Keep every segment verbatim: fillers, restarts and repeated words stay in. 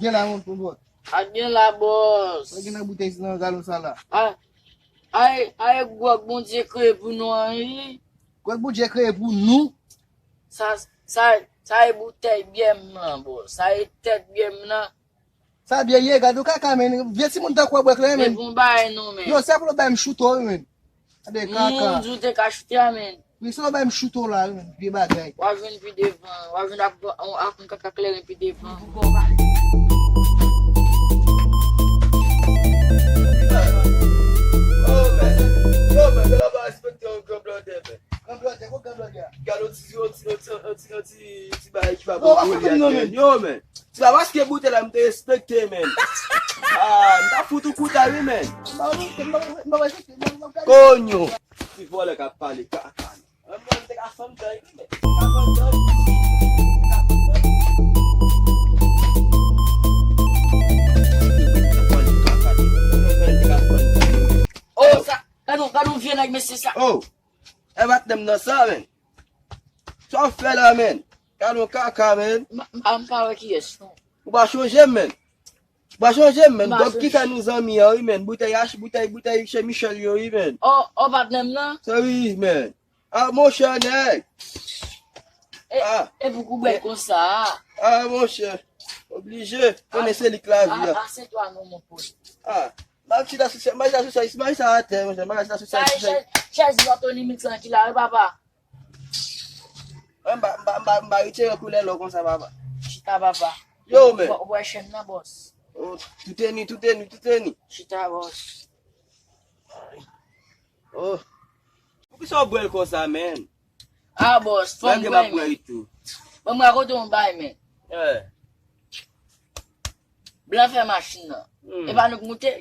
Gen la, mon, mon bòs. A gen la, bòs. Sa gen nan boutèy nan galon sa la? A, ay, ay, gwòg Bondye kreye pou nou an, wi. Gwòg Bondye kreye pou nou? Sa, sa, sa e boutèy byè m lan, bòs. Sa e tèt byè m lan. Sa byen ye, gade w kaka, men. Vye timoun tankou w ap bwè kleren, men. Men bon bagay non, men. Yo, se pou w bay m choute w, men. Gade kaka. Moun di w te ka choute a, men. Wi, se w bay m choute w la, men. Vye bagay. W a jwenn pi devan. W a jwenn ak, ak yon kaka kleren pi devan. Yo, men, yo, men, yo, men, yo pa respekte yon gran blòdè, men. Gran blòdè, kwa gran blòdè a? Gade yon ti, yon ti, yon ti, yon ti, yon ti, ti bagay ki pa bon pou li ak men. Yo, men. Se pa paske boutèy la m te respekte, men. Ah, m ta fout ou kouta, wi, men. Konyo. Ti vòlè k ap pale kaka. Oh, sa, gade yon, gade yon vye nèg, mesye sa. Oh, e patnè m nan sa, men. Sa w fè la, men? Gade yon kaka, men. M pa, m pa wè kiyès, non. Ou pa chonje m, men. Ou pa chonje m, men. Gwòg ki fè nou zanmi an, wi, men. Boutèy H, boutèy, boutèy Chez Michel yo, wi, men. Oh, oh, patnè m nan? Se wi, men. Ah, monchè, nèg. E, ah, e pou kou bèl konsa? Ah, monchè. Oblije. Konnen se li k lavi a. Ah, se twa non, mon pote. Ah, m ap chita sou chèz, m ap chita sou chèz, m ap chita atè, monchè, m ap chita sou chèz. Chèz, chèz Anthony Mix lan ki la, wi, papa. Mwen, m pa, m pa, m pa, m pa retire koulè lò konsa, papa. Chita, papa. Yo, men. Ou wè chèn nan, bòs? Oh, tout eni, tout eni, tout eni. Chita, bòs. Oh. Poukisa w bwè l konsa, men? Ah, bòs, fò m bwè, men. Ban m rakonte yon bagay, men. Eh. Blan fè machin nan. Hmm. E pa nou k moute?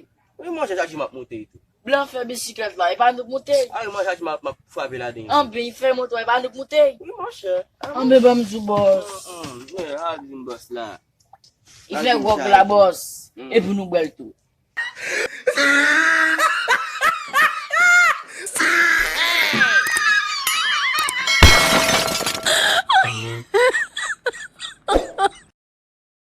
Wi, monchè, chak jou m ap moute tou. Blan fè bisiklèt la, e pa nou k moute? Ah, wi, monchè, chak jou m ap, m ap frape ladan. Anben, fè moto, e pa nou k moute? Wi, monchè. Anben, ban m di w, bòs. Hmm, hmm. Wi, a di m, bòs la. Li fè gwòg la, bòs. Hmm. E pou nou bwè l tou.